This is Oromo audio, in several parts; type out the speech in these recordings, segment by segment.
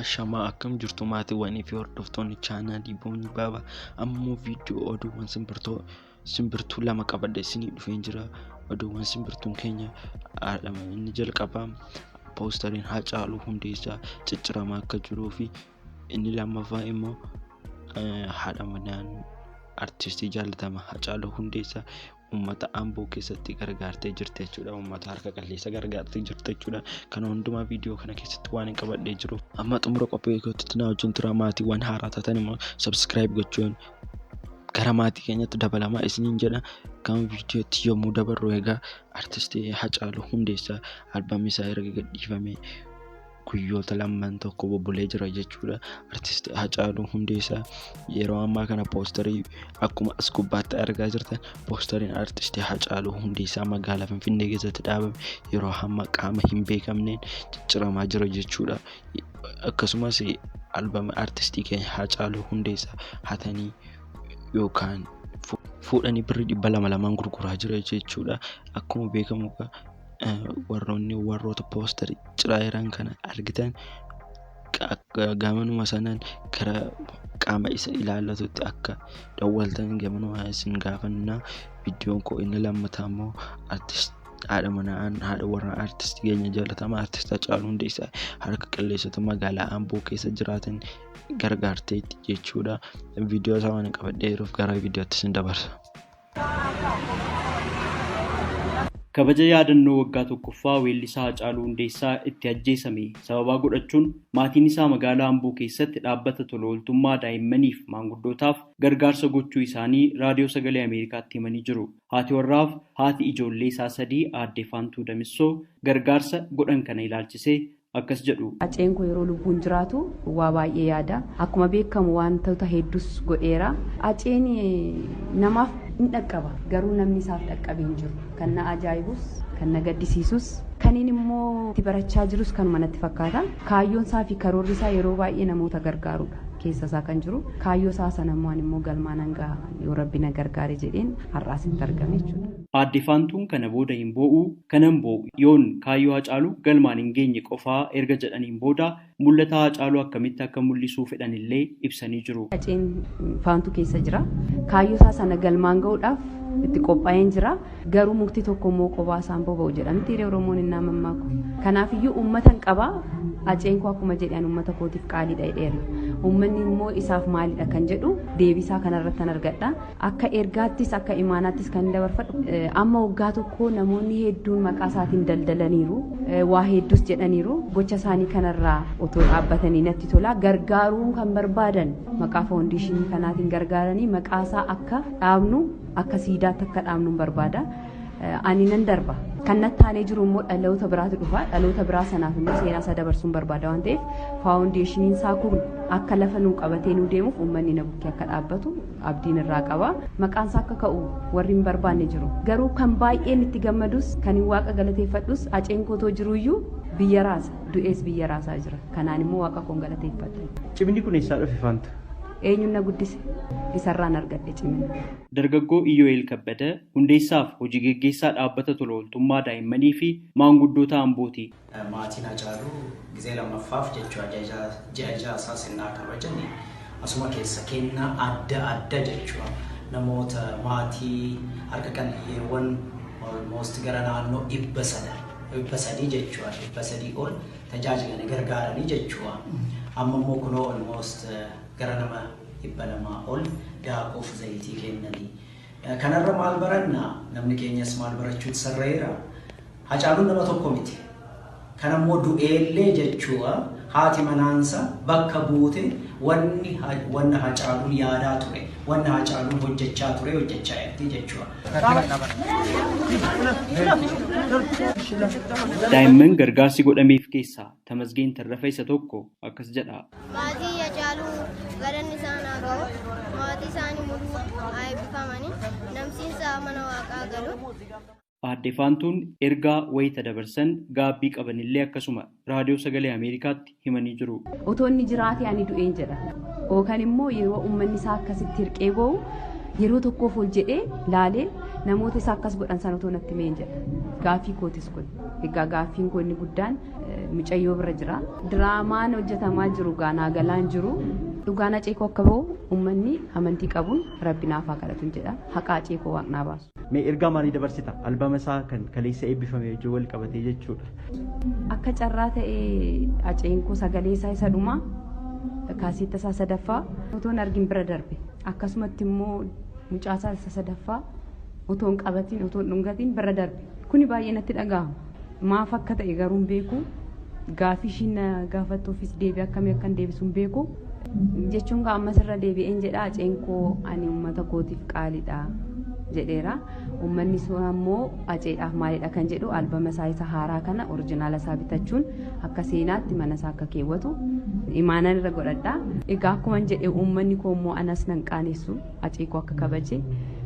Ashamaa akkam jirtu maatiiwwanii fi hordoftoonni chaanaalii Boonii Baabaa. Ammoo viidiyoo oduuwwan simbirtuu lama qabadhe isinii dhufeen jira. Oduuwwan simbirtuun keenya inni jalqabaa poostariin Haacaaluu Hundeessaa cicciramaa akka jiruu fi inni lammaffaa immoo haadha manaan artistii jaalatamaa Haacaaluu Hundeessaa uummata Amboo keessatti gargaartee jirti jechuudha. Uummata harka qalleessa gargaartee jirti jechuudha. Kana hundumaa viidiyoo kana keessatti waan hin qabadhee jiruuf amma xumura qophii kootitti na wajjin tura. Maatiiwwan haaraa taatan immoo subscribe gochuun gara maatii keenyatti dabalamaa isiniin jedha. Kan viidiyootti yommuu dabarru egaa artistii Haacaaluu Hundeessaa albamni isaa erga gadhiifamee guyyoota lamman tokko bubbulee jira jechuudha. Artistii Haacaaluu Hundeessaa yeroo ammaa kana poostarii akkuma as gubbaatti argaa jirtan poostariin artistii Haacaaluu Hundeessaa magaalaa Finfinnee keessatti dhaabame yeroo ammaa qaama hin beekamneen cicciramaa jira jechuudha. Akkasumas albama artistii keenya Haacaaluu Hundeessaa hatanii yookaan fuudhanii birrii 200 gurguraa jira jechuudha. Akkuma beekamu warroonni warroota poostarii ciraa jiran kana argitan gamanuma sanaan gara qaama isa ilaallatutti akka dawwaltan gamanuma isin gaafannaa. Viidiyoon koo inni lammataa immoo haadha manaa haadha warraa artistii keenya jaalatamaa artist Haacaaluu Hundeessaa harka qalleessota magaalaa Amboo keessa jiraatan gargaarteetti jechuudha. Viidiyoo isaa waan qabadhee jiruuf gara viidiyootti isin dabarsa. Kabaja yaadannoo waggaa tokkoffaa weellisaa Haacaaluu Hundeessaa itti ajjeesame sababaa godhachuun maatiin isaa magaalaa Amboo keessatti dhaabbata tola ooltummaa daa'immaniif maanguddootaaf gargaarsa gochuu isaanii raadiyoo sagalee Ameerikaatti himanii jiru. Haati warraaf haati ijoollee isaa sadii aadde Faantuu Damissoo gargaarsa godhan kana ilaalchisee akkas jedhu. Haceen koo yeroo lubbuun jiraatu waa baay'ee yaada. Akkuma beekamu wantoota hedduus godheera. Haceen namaaf hin dhaqqaba. Garuu namni isaaf dhaqqabee hin jiru. Kan na ajaa'ibus, kan na gaddisiisus, kaniin immoo itti barachaa jirus kanuma natti fakkaata. Kaayyoon isaa fi karoorri isaa yeroo baay'ee namoota gargaarudha. Keessa isaa kan jiru. Kaayyoo isaa sana immoo ani immoo galmaan hanga yoo rabbi na gargaare jedheen har'aas itti argame jechuudha. Aadde Faantuun kana booda hin boo'u, kanan boo'u yoon kaayyoo Haacaaluu galmaan hin geenye qofaa erga jedhaniin booda mul'ata Haacaaluu akkamitti akka mul'isuu fedhan illee ibsanii jiru. Haceen Faantuu keessa jira. Kaayyoo isaa sana galmaan ga'uudhaaf itti qophaa'een jira. Garuu mukti tokko immoo qophaa isaan boba'u jedhamti hiree Oromoon hin mammaaku. Kanaafiyyuu uummata hin qabaa. Haceen koo akkuma jedhan uummata kootiif qaaliidha jedheera. Uummanni immoo isaaf maalidha kan jedhu deebisaa kanarratti argadha. Akka ergaattis akka imaanaattis kan dabarfadhu. Amma waggaa tokko namoonni hedduun maqaa isaatiin daldalaniiru. Waa hedduus jedhaniiru. Gocha isaanii kanarraa otoo dhaabbatanii natti tola. Gargaaruu kan barbaadan maqaa faawundeeshinii kanaatiin gargaaranii maqaa isaa akka dhaabnu akka siidaatti akka dhaabnu barbaada. Ani nan darba. Kan natti aanee jiru immoo dhaloota biraatu dhufa. Dhaloota biraa sanaaf immoo seenaa isaa dabarsuun barbaada waan ta'eef faawundeeshiniin isaa kun akka lafa nuu qabatee nuu deemuuf uummanni na bukkee akka dhaabbatu abdiin irraa qaba. Maqaan isaa akka ka'u warri hin barbaanne jiru. Garuu kan baay'een itti gammadus kan hin waaqa galateeffadhus Haceen kootoo jiruyyuu biyya raasa. Du'ees biyya raasaa jira. Kanaan immoo waaqa koon galateeffadha. Cimni kun eessaa dhufe Faantu? Eenyuun na guddise? Isarraan argadhe cimina. Dargaggoo Iyyoo'el Kabbada hundeessaaf hojii geggeessaa dhaabbata tola ooltummaa daa'immanii fi maanguddoota Ambooti. Maatiin Haacaaluu gizee lammaffaaf jechuudha ji'a ja'a isaa sinnaa kabajani asuma keessa kennaa adda adda jechuudha namoota maatii harka qalleeyyiiwwan almost gara naannoo 300 jechuudha 300 ol tajaajilanii gargaaranii jechuudha. Amma immoo kunoo almost gara nama 200 ol daakuuf zayitii kennanii. Kanarra maal baranna? Namni keenyas maal barachuutu sarreera? Haacaaluun nama tokko miti. Kanammoo du'eellee jechuudha haati manaansa bakka buute wanni Haacaaluun yaadaa ture, wanni Haacaaluun hojjechaa ture hojjechaa jirti jechuudha. Daa'imman gargaarsi godhameef keessaa Tamasgeen Tarrafa isa tokko akkas jedha. Maatii Haacaaluu galanni isaan haa ga'u, maatii isaanii muluu haa eebbifamanii, namsiinsa mana waaqaa galu. Aadde Faantuun ergaa wayita dabarsan gaabbii qabanillee akkasuma raadiyoo sagalee Ameerikaatti himanii jiru. Otoo inni jiraate ani du'een jedha. Yookaan immoo yeroo uummanni isaa akkasitti hirqee boo'u Yeroo tokkoof ol jedhee laalee namoota isa akkas godhan sana otoo natti himeen jedha. Gaaffii kootis kun. Egaa gaaffiin koo inni guddaan mucayyoo bira jira. Diraamaan hojjetamaa jiru gaanaa galaan jiru. Dhugaan Hacee koo akka bahu uummanni amantii qabuun rabbi naaf haa kadhatu jedha. Haqa Hacee koo waaqnaa baasu. Mee ergaa maalii dabarsita? Albama isaa kan kaleessa eebbifame wajjin wal qabatee jechuudha. Akka carraa ta'ee Haceen koo sagalee isaa isa dhumaa kaaseetta isaa sadaffaa otoo hin argin bira darbe. Akkasumatti immoo mucaa isaa isa sadaffaa otoo hin qabatin otoo hin dhungatin bira darbe. Kuni baay'ee natti dhaga'ama. Maaf akka ta'e garuu hin beeku. Gaafii ishiin na gaafattuufis deebii akkamii akkan deebisu hin beeku. Jechuun gaa ammas irra deebi'een jedha Haceen koo ani uummata kootiif qaaliidha jedheera. Uummanni sun ammoo Haceedhaaf maalidha kan jedhu albama isaa isa haaraa kana orijinaala isaa bitachuun akka seenaatti mana isaa akka keewwatu imaanan irra godhadha. Egaa akkuma jedhe uummanni koo immoo anas nan qaanessu Hacee koo akka kabaje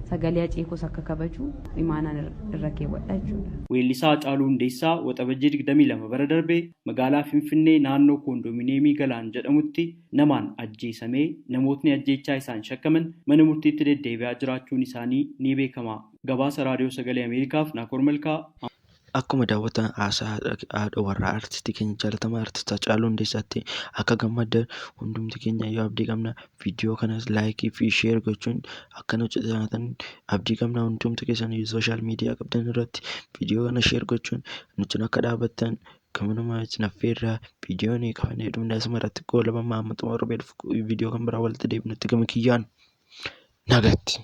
sagalee Hacee koos akka kabaju imaanan irra keewwadha jechuudha. Weellisaa Hacaaluu Hundeessaa Waxabajjii 22 bara darbe magaalaa Finfinnee naannoo koondoominiyeemii Galaan jedhamutti namaan ajjeesamee namootni ajjeechaa isaan shakkaman mana murtiitti deddeebi'aa jiraachuun isaanii ni beekama. Gabaasa Raadiyoo Sagalee Ameerikaaf Naakoor Malkaa. Akkuma daawwatan haasaa haadha warraa artistii keenya jaalatamaa artist Hacaaluu Hundeessaatti akka gammaddan hundumti keenya iyyuu abdii qabna. Viidiyoo kanas laayikii fi sheer gochuun akka nu citaatan abdii qabna. Hundumti keessan sooshaal miidiyaa qabdan irratti viidiyoo kana sheer gochuun nuti akka dhaabbattan kanumaa isin affeerraa viidiyoon qabannee dhumne asuma irratti goolabama amma xumura torbee dhufu viidiyoo kan biraa walitti deebinutti gama kiyyaan nagaatti.